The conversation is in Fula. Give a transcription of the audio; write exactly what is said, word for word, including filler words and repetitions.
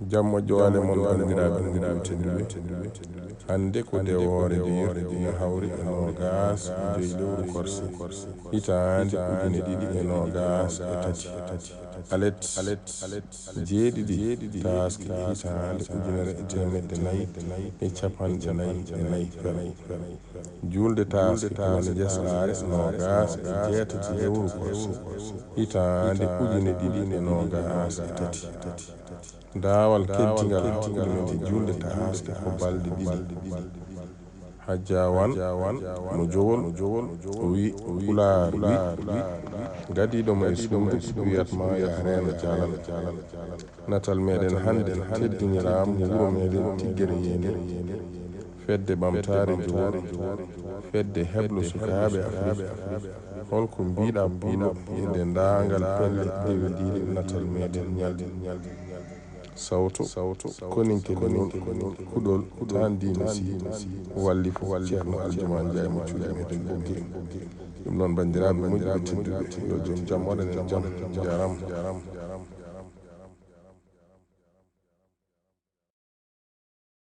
Jam moƴƴo waale mon, banndiraaɓe tedduɓe. Hannde ko dewoore jeerti, ina hawri e noogaas e joy lewru korse, hitaande ujine ɗiɗi e noogaas e tati. Alet jeeɗiɗi taaske hitaande ujunere e teemedde nayi e capanɗe nayi e nayi fel. Juulde taaske ko woni jesaare noogaas e jeetati lewru korse, hitaande ujine ɗiɗi e noogaas e tati. Daawal keddigal hakkunde men e juulde taaske ko balɗe ɗiɗi. Hajja Wan mo Jowol, o wi, Pulaar wi, gadiiɗo ma e suudu wiyat ma yaa reeno jaalal. Natal meɗen hannde teddiniraama wuro meɗen Tiggere Yeenir, fedde ɓamtaare Jowol, fedde heblo sukaaɓe Afrik. Holko mbiɗa Pullo e denndaangal pelle dewindiiɗe natal meɗen ñalɗi? Sawto, koninke leñol, kuɗol, tan diine si, wallifo Ceerno Aljumaa Njaay mo cuuɗi meɗen Ɓoggee. Ɗum noon, banndiraaɓe moƴƴuɓe tedduɓe, yo joom jam waɗan en jam, njaram.